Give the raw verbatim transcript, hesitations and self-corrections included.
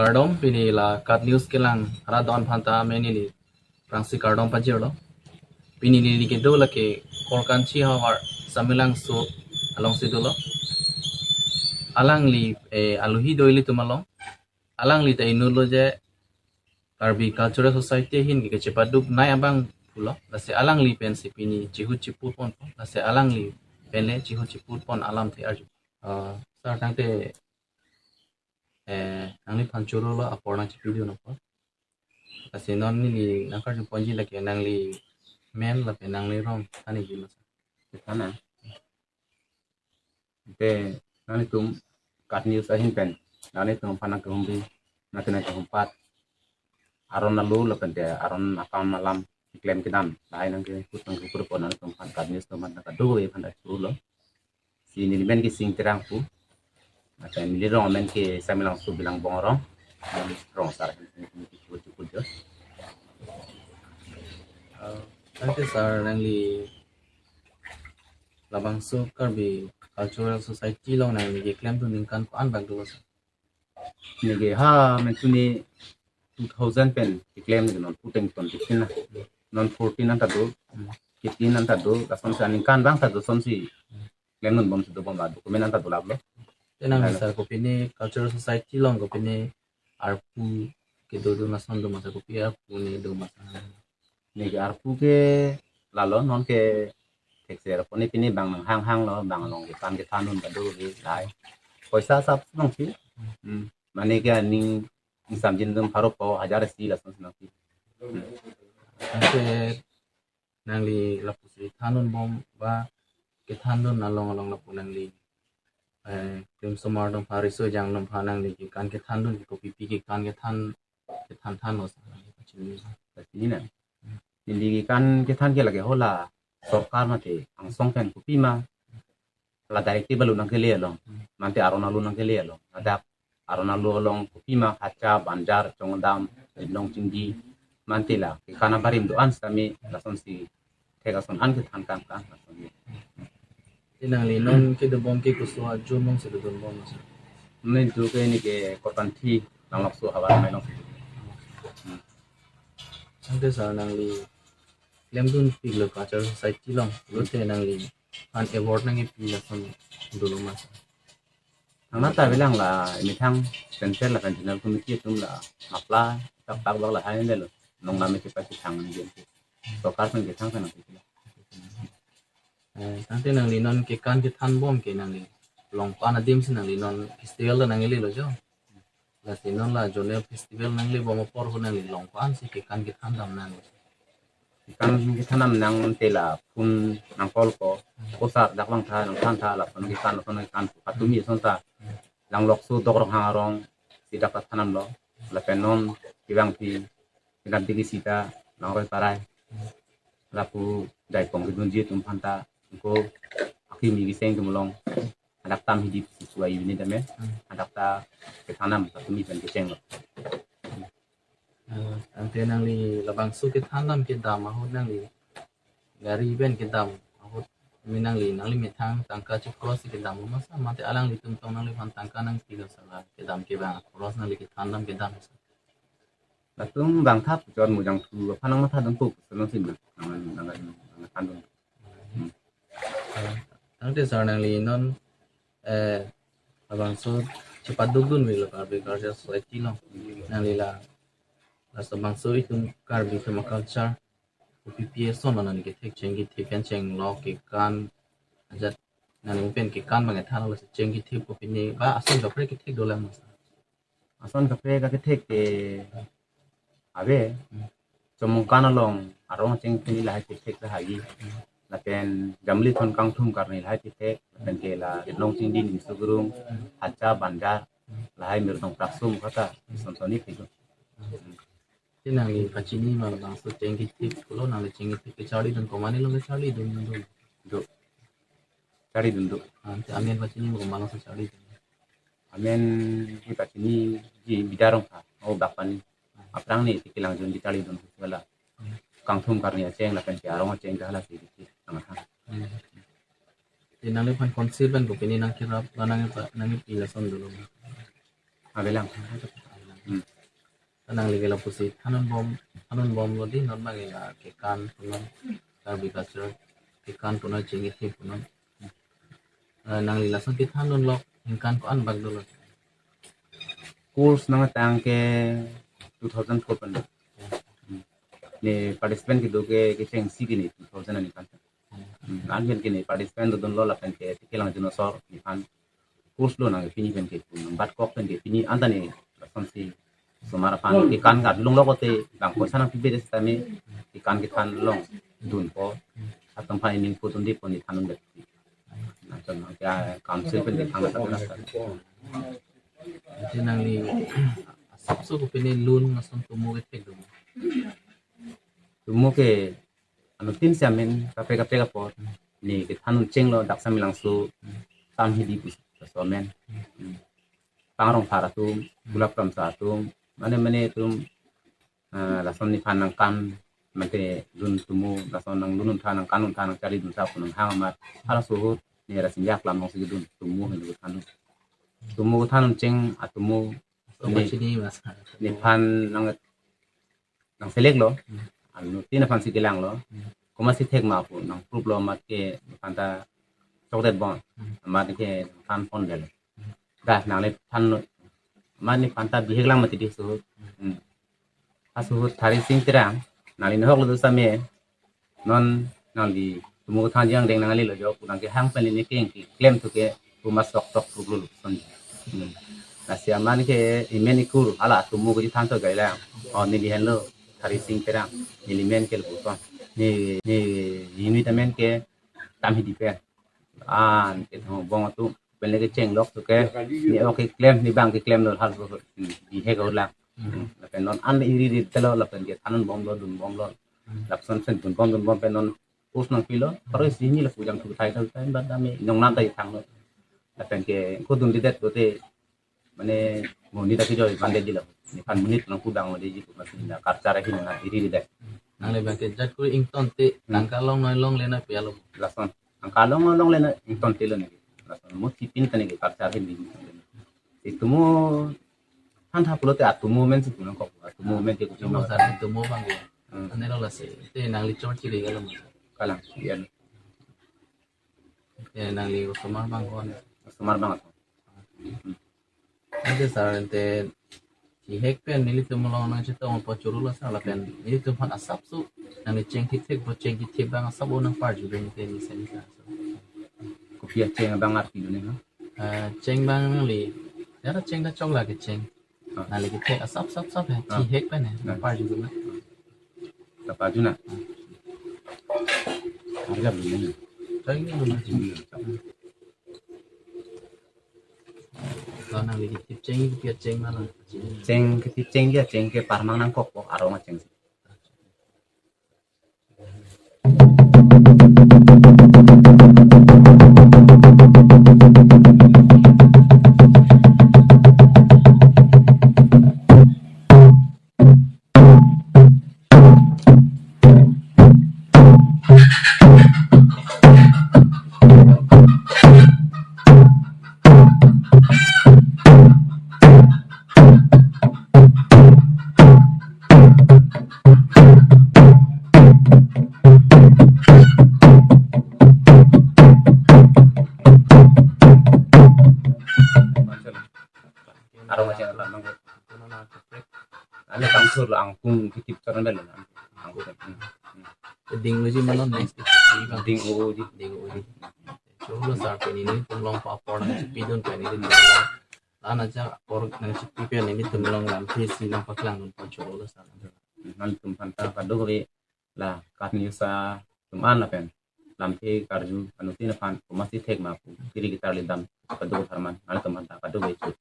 Kardom, pini la KAT News kelang arat aphanta amen neli prangsi kardom pajirlo. Pini neli kedo lake Korkanthi havar Samelangso alongsi dolo. Alangli, eh, aluhi do ilitum along. Alangli ta inutlo je Karbi Cultural Society ahin ke kachepaduk nai abang pulo. Lasi alangli pensi pini chihut chiput ponpo. Lasi alangli penle chihut chiput pon alamthe arju. Eh, sir, tangte, eh, nangliphan chorolo apor nangchipidun apor. Lasi non neli nangkarju ponji lake nangli men lapen nangli rong thaniji ma sir. Sana. Te nanglitum KAT News ahin pen nanglitum aphan nangkehumri, nangkehumri, nangkehumpat aron alu lapen te aron akam alam keklem kedam lahai nangkehut nangkehumri pon nanglitum aphan KAT News atum aphan nangkado aphan ta chorolo. Si neli men ke Sing Terang pu. Mate neli rong amen ke Samelangso Bilangbong arong. Rong sar. Eh, thank you, sir. Nangli labangso Karbi Cultural Society along nangli keklemdun ningkan ko-an bak dolo, sir? Neli ke ha men chuni two thousand pen keklem neli non puteng ton tikin na. Non fourteen anta do, fifteen anta do, lasonsi aningkan abang ta do sonsi klemdun bomsi dobom la document anta dolaplo. Te nangli, sir, kopine Cultural Society along kopine arpu kedodun lason do ma sir, kopi arpu ne do ma sir? Neli ke arpu ke lalo non ke thekser pone pini bang nang hanghanglo, bang along kekan kethandun kado ke lahai. Poisa asap nangsi. Hmm. Mane ke aning ingsamjin atum pharo po hajar isi lasonsi nangsi. Hmm. Ante nangli lapusi thandun bom ba kethandun along along lapu nangli, eh, krim somar atum aphan, riso ejang atum aphan nangli kekan kethandun ke kopipi kekan kethan, kethan thanlo sir? Pachini na. Neli kekan kethan ke lake hala sorkar mate angsong pen kopima la directive alu nangkele along, mante aron alu nangkele along, ladak aron alu along kopima hacha, banjar, chongdam, rinong chingdi, mante la kekan abarim do-an sitame lasonsi thek ason an kethan kam kan lasonsi. Te nangli non kedobom ke koso ajo mong si dodun bom sir? Neli tu ke neli ke Korkanthi Langlokso havar amei along. Ante sir, nangli klemdunpiklo Cultural Society along, lote nangliphan award nangkepi lason dolo ma sir? Nang nata bilang la methang central lapen zonal committee atum la mapla tak tak bak lahai nelo. Nong name chepa chethang ni gen. Sorkar pen kethang pen nangpi. Eh, tangte nangli non kekan kethan bom ke nangli long ko-an adim si nangli non festival ta nanglelo jo. Lasi non la zonal festival nangle bom apor ho nangli long ko-an si kekan kethan dam nang? Kekan kethan dam nang te la phone nang call ko, ko sir dak vangtha nangthantha lason kekan lason kekan patumi asonta. Langlokso Dokrong Hangarong si dak ta thandamlo. Lapen non kevang phi kedam tiki sita Langroi Parai. Lapu daipong kedunji atum aphanta ko akimi keseng atum along hadak tam hidip si suai unit ame. Hmm. Hadak ta kethan dam patumi pen kechenglo. Eh, ante nangli labangso kethan dam kedam ahut nangli gari pen kedam ahut mi nangli, nangli methang tangka chikross si kedam ma sir, mate alanglitum tong nangliphan tangka nangpilo sir la kedam kevang akross nangli kethan dam kedam sir? Latum bang thap chot mujang thu aphan nang matha dam puk sir, nang sim nang nang nang nang than dam. Hmm. Eh, tangte sir nangli non, eh, labangso chepadukdunvelo Karbi Cultural Society along. Nangli la, laso bangso itum Karbi atum aculture kopipi ason lo nangli kethek, cheng kethek pen chenglo kekan ajat, nangli pen kekan bang kethanlo, cheng kethek kopine ba ason kaprek kethek dolang ma sir? Ason kaprek akethek ke ave. Hmm. Chomongkan along arong cheng pini lahai kethek lahai. Hmm. Lapen Jamlethon Kangthum Karni lahai kethek, lapen ke la Rinong Chingdi, Nimso Gurung, hmm, Hacha, Banjar, hmm, lahai Mirdong Praksum kata, hmm, son sonni thek. Hmm. Te nangli pachini ma labangso cheng kethek pulo, nangli cheng kethek kecharlidun komatne along kecharlidun dun? Do. Charlidun do. Ah, te amen pachini ma komat along si charlidun? Amen ke pachiniji Bida Rongphar, o Bakpani. Aphrang ne te kelang junji charlidun festival la. Hmm. Kangthum Karni acheng lapen ke arong acheng ke hala si nang than. Hmm. Te nangliphan council pen kopine nangkerap ba nang pa, nangpi lason dolo? Avelang. Hmm. Nangli ke lapusi thandun bom, thandun bomlo di, non bang la kekan punon, Karbi culture kekan punon, chingki thek punon. Eh, nangli lason kethandunlo, ningkan ko-an bak dolo? Course nangtang ke two thousand four pen. Hmm. Ne participant kedo ke, kechengsi ke ne two thousand aningkan. Hmm, anpen ke ne participant dodunlo lapen ke kelang jun asor nephan course lo nang pini pen ke, nang bat kok pen ke pini anta ne lasonsi osomar aphan kekan kat longlo kote bang ko sana pibe des tame kekan kethan longdunpo. Atum aphan ning putun di pon ne thandun det. Nang chon nang kya council pen kethang kat. Ante nangli asapso kopine lun lason tumo kethek do? Tumo ke anuttin si amen kaprek kaprek apot ne kethandun chenglo, dak Samelangso, Tamhidi pusi laso amen. Hmm. Pangrongphar atum, Gulap Kramsa atum, mane mane atum, ah, lason nephan nangkan, mate lun tumo, lason nanglun untha, nangkan untha, nangchari untha pu nanghang amat, halaso ahut ne Rasinja Aklam alongsi kedun tumo henlo kethandun. Tumo kethandun cheng atumo, Coba ne, sini, Mas. Nephan nang, nang select lo. Hmm. Anuttin aphansi kelang lo. Hmm. Komatsi thek ma pu nang proof lo, amat ke nephan ta chokdet bon. Hmm. Amat ke than pon det. Hmm. Dah nangliphan lo. Amat nephan ta bihek lang mati di suhut. Hmm. Halaso ahut Thari Sing Terang, nangli nahok lo do same. Non nangli tumo kethan jang deng nanglilo jo, pu nang kehang pen ne keng keklem thu ke pu mas tok tok pu lulu son. Hmm. Lasi amat ke emen ikur, hala tumo kethan to gailang. Oh, neli henlo Thari Sing Terang, neli men ke lo pu ton. Ne, ne unit amen ke Tamhidi pen. An ke thong bong atum pen le kecheng lok thu ke, ne ok keklem, ne bang keklem lo halaso, hmm, bihek lo lang. Hmm. Hmm. Lapen non an le iri ri telo lapen kethandun bomlo, dun bomlo. Hmm. Lapuson sen dun bom, dun bom pen non post nangpilo, paroi si hini lapu jangthu thai thai thai, bat dame nong nam ta ithang lo. Lapen ke ko dundedet lote, mane monit ta kejoi bang detji lo. Nephan monit nangpu bang detji, ko masi na culture ahin na iri ri det. Nangli bang ke jat kuri ingtonte, Hmm. tangka longnoi longle na pi alo? Lason, tangka longnoi longle na ingtonte lo ne. Lason mo tipin ta ne ke culture ahin di. Itumo than tha pulote atumo amen si pu nangkok, atumo amen ke kuching Tumo ma. Sar, tumo bang ko. Hmm. Ane lo lasi. Te nangli chor chiri galo mo. Kalang, iya. Te nangli osomar bang ko. Osomar bang ako. Hmm. Ante sar, ante thihek pen nelitum along nangchetong apot choro lo sar, lapen nelitum aphan asapso nangli cheng thithek apot cheng kethip abang asap o nangparju dun te ni sen sar. Kopi acheng abang arpi dun ne, ha? Eh, cheng abang nangli, ya cheng ta chokla kecheng. Ah. Nangli kethek asap sap sap he, Ah. thihek pen he, Ah. parju dun na. Kaparju na. Arga dun ne. Cheng ni dun na. Hmm. Lo nangli kethip cheng, kethip cheng ma lo? Cheng, kethip cheng dia, cheng ke parmang nangkok kok, arong acheng si. Arong acheng alam nang. Ane tang sur lo, angkung kethip chor bel lo. Angkung. Hmm. Hmm. Ding uji ma lo next. Ding uji. Ding uji. Choro lo sar, pini nelitum along apor nangchepi dun pen nelitum along. La-an ajak apor nangchepi pen nelitum along lamthe si nangpaklang dunpo, choro lo sar. Nangtum aphan ta kadokave la Kat News atum an lapen lamthe karju anuttin aphan komatsi thek ma pu kiri ketar le dam kadokave apharman nangtum aphan ta kadokave chot.